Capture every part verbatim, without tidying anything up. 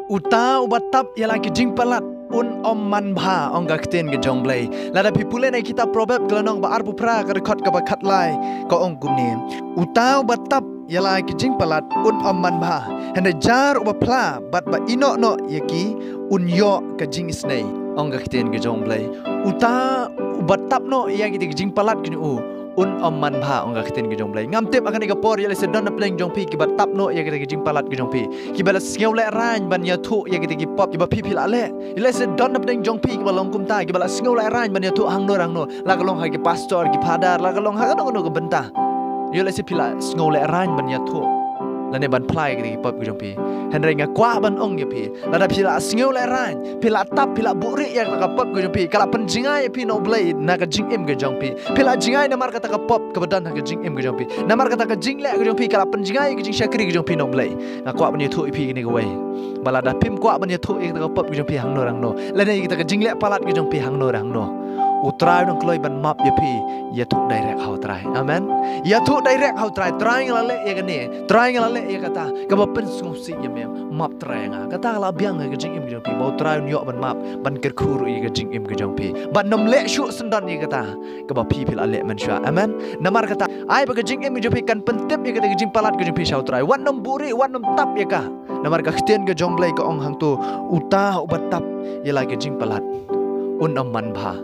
Uta uba tap ïa la ki jingpalat un ym man bha, ong ka ktien ka jong Blei. Lada phi pule na kitab Proverb ka lynnong ba arphew phra ka dkhot kaba khatlai, ka ong kumne: Uta uba tap ïa la ki jingpalat un ym man bha, hynrei jar uba phla bad ba ïehnoh noh ïa ki un ïoh ka jingisynei, ong ka ktien ka jong Blei. Uta uba tap noh ïa kita ki jingpalat ki jong u un ym man bha, ong ka ktien ka jong Blei. Ngam tip ha kane ka por ïa lehse don na pdeng jong phi kiba tap noh ïa kita ki jingpalat ki jong phi, kiba la sngew lehraiñ ban ïathuh ïa kita ki pop kiba phi phi la leh. Ïa lehse don na pdeng jong phi kiba long kumta, kiba la sngew lehraiñ ban ïathuh hangno hangno, la ka long ha ki pastor, ki phadar, la ka long ha kano kano ka bynta. Ïa lehse phi la sngew lehraiñ ban ïathuh lane ban phla ïa kita ki pop ki jong phi. Hynrei nga kwah ban ong ïa phi, lada phi la sngew lehraiñ, phi la tap, phi la buhrieh ïa ka pop ka jong phi, ka la pynjngai ïa phi na U Blei na ka jingim ka jong phi. Phi la jngai namar kata ka pop kaba don ha ka jingim ka jong phi. Namar kata ka jingleh ka jong phi ka la pynjngai ïa ka jingshakri ka jong phi na U Blei. Nga kwah ban ïathuh ïa phi kane kawei, ba lada phim kwah ban ïathuh ïa kata ka pop ka jong phi hangno hangno, lane ïa kata ka jingleh palat ka jong phi hangno hangno, U Trai u dang kloi ban map ïa phi. Ïathuh direct ha U Trai. Amen. Ïathuh direct ha U Trai. Trai, nga la leh ïa kane, Trai, nga la leh ïa kata kaba pynsngewsih ïa me, map Trai ïa nga. Kata ka la biang ha ka jingim ka jong phi, ba U Trai un ïoh ban map, ban kyrkhu ruh ïa ka jingim ka jong phi, ban ym leh shuh syndon ïa kata kaba phi phi la leh mynshuwa. Amen. Namar kata, ai ba ka jingim ka jong phi kan pyntip ïa kata ka jingpalat ka jong phi sha U Trai. Wat nym buhrieh, wat nym tap ïa ka. Namar ka ktien ka jong Blei ka ong hangto, uta uba tap ïa la ka jingpalat un ym man bha.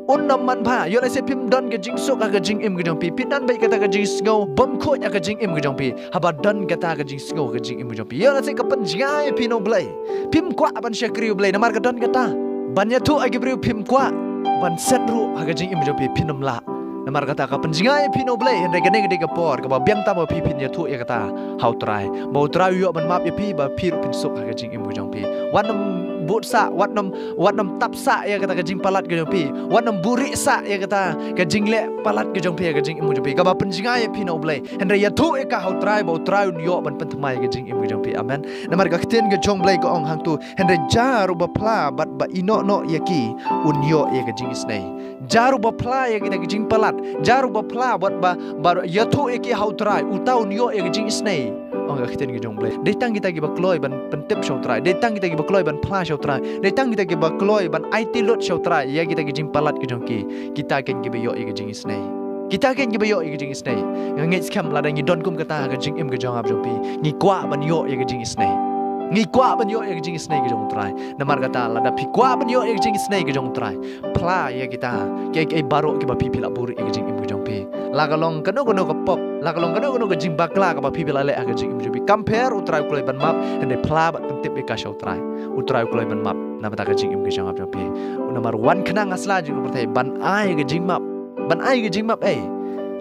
Un ym man bha. Ïa lehse phim don ka jingsuk ha ka jingim ka jong phi, phi don beit kata ka jingsngew bymkhuid ha ka jingim ka jong phi, haba don kata ka jingsngew ha ka jingim ka jong phi, ïa lehse ka pynjngai ïa phi na U Blei. Phim kwah ban shakri U Blei namar ka don kata. Ban ïathuh ha ki briew phim kwah, ban set ruh ha ka jingim ka jong phi phin ym lah. Namar kata ka pynjngai ïa phi na U Blei. Hynrei kane ka dei ka por kaba biang tam ba phi phin ïathuh ïa kata ha U Trai, ba U Trai u ïoh ban map ïa phi, ba phi ruh phin suk ha ka jingim ka jong phi. Wat nym bud sah, wat nym, wat nym tap sah ïa kata ka jingpalat ka jong phi. Wat nym buhrieh sah ïa kata ka jingleh palat ka jong phi ha ka jingim ka jong phi, kaba pynjngai ïa phi na U Blei. Hynrei ïathuh ïa ka ha U Trai, ba U Trai un ïoh ban pynthymmai ïa ka jingim ka jong phi. Amen. Namar ka ktien ka jong Blei ka ong hangto, hynrei jar uba phla bad ba ïehnoh noh ïa ki un ïoh ïa ka jingisynei. Jar uba phla ïa kita ki jingpalat, jar uba phla bad ba, ba ïathuh ïa ki ha U Trai, uta un ïoh ïa ka jingisynei, ong ka ktien ka jong Blei. Dei tang kita kiba kloi ban pyntip sha U Trai, dei tang kita kiba kloi ban phla sha U Trai, dei tang kita kiba kloi ban aiti lut sha U Trai ïa kita ki jingpalat ki jong ki, kita ken kiba ïoh ïa ka jingisynei. Kita ken kiba ïoh ïa ka jingisynei. Nga ngeit skhem lada ngi don kum kata ha ka jingim ka jong nga bad jong phi, ngi kwah ban ïoh ïa ka jingisynei. Ngi kwah ban ïoh ïa ka jingisynei ka jong U Trai. Namar kata, lada phi kwah ban ïoh ïa ka jingisynei ka jong U Trai, phla ïa kita kiei kiei baroh kiba phi phi la buhrieh ha ka jingim ka jong phi. La ka long kano kano ka pop, la ka long kano kano ka jingbakla kaba phi phi la leh ha ka jingim ka jong phi, kam pher, U Trai u kloi ban map. Hynrei phla bad pyntip ïa ka sha U Trai, U Trai u kloi ban map na bynta ka jingim ka jong nga bad jong phi. Namar wan khnang ha sla jong ka pyrthei ban ai ka jingmap, ban ai ka jingmap, eh.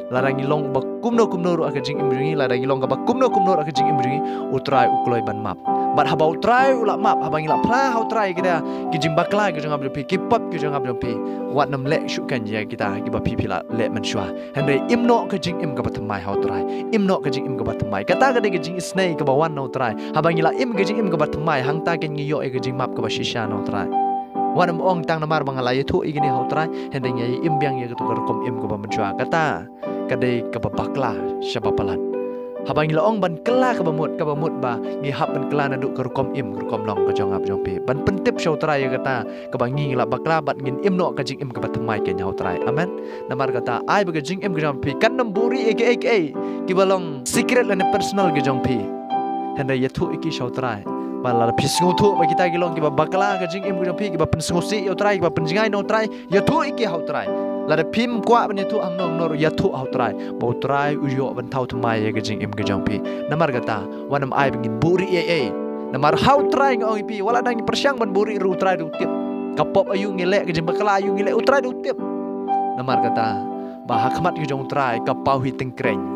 Lada ngi long ba kumno kumno ruh ha ka jingim jong ngi, lada ngi long kaba kumno kumno ruh ha ka jingim jong ngi, U Trai u kloi ban map. Bad haba U Trai u la map, haba ngi la phla ha U Trai kita ki jingbakla ki jong nga bad jong phi, ki pop ki jong nga bad jong phi, wat nym leh shuh ken ïa kita kiba phi phi la leh mynshuwa. Hynrei im noh ka jingim kaba thymmai ha U Trai. Im noh ka jingim kaba thymmai. Kata ka dei ka jingisynei kaba wan na U Trai. Haba ngi la im ka jingim kaba thymmai, hangta ken ngi ïoh ïa ka jingmap kaba shisha na U Trai. Wat nym ong tang namar ba nga la ïathuh ïa kine ha U Trai, hynrei ngi im biang ïa kato ka rukom im kaba mynshuwa. Kata ka dei kaba bakla sha ba palat. Haba ngi la ong ban kylla kaba mut, kaba mut ba ngi hap ban kylla naduh ka rukom im, ka rukom long ka jong nga bad jong phi, ban pyntip sha U Trai ïa kata kaba ngi la bakla bad ngin im noh ka jingim kaba thymmai ken ha U Trai. Amen. Namar kata, ai ba ka jingim ka jong phi kan nym buhrieh ïa kiei kiei kiba long secret lane personal ka jong phi. Hynrei ïathuh ïa ki sha U Trai. Ba lada phi sngewthuh ba kita ki long kiba bakla ka jingim ka jong phi, kiba pynsngewsih ïa U Trai, kiba pynjngai na U Trai, ïathuh ïa ki ha U Trai. Lada phim kwah ban ïathuh hangno hangno ruh, ïathuh ha U Trai, ba U Trai u ïoh ban thaw thymmai ïa ka jingim ka jong phi. Namar kata, wat nym ai ba ngin buhrieh ei ei. Namar ha U Trai nga ong ïa phi, wat la dang ngi pyrshang ban buhrieh ruh, U Trai u tip. Ka pop aïu ngi leh, ka jingbakla aïu ngi leh, U Trai u tip. Namar kata, ba ha khmat ka jong U Trai ka paw hi tyngkreiñ.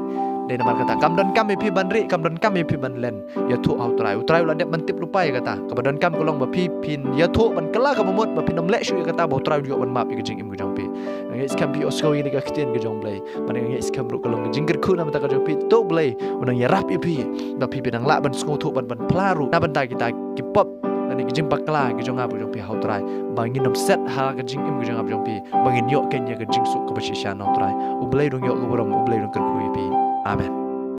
Dei namar kata, kam donkam ïa phi ban rieh, kam donkam ïa phi ban len. Ïathuh ha U Trai. U Trai u la dep ban tip lypa ïa kata. Kaba donkam ka long ba phi phin ïathuh ban kylla kaba mut, ba phin nym leh shuh ïa kata, ba U Trai u ïoh ban map ïa ka jingim ka jong phi. Nga ngeit skhem phi ïohsngew ïa kane ka ktien ka jong Blei. Bad nga ngeit skhem ruh ka long ka jingkyrkhu na bynta ka jong phi. To U Blei un nang ïarap ïa phi, ba phi phin nang lah ban sngewthuh bad ban phla ruh na bynta kita ki pop lane ki jingbakla ki jong nga bad jong phi ha U Trai, ba ngin nym set ha ka jingim ka jong nga bad jong phi, ba ngin ïoh ken ïa ka jingsuk kaba shisha na U Trai. U Blei un ïoh ka burom, U Blei un kyrkhu ïa phi. Amen.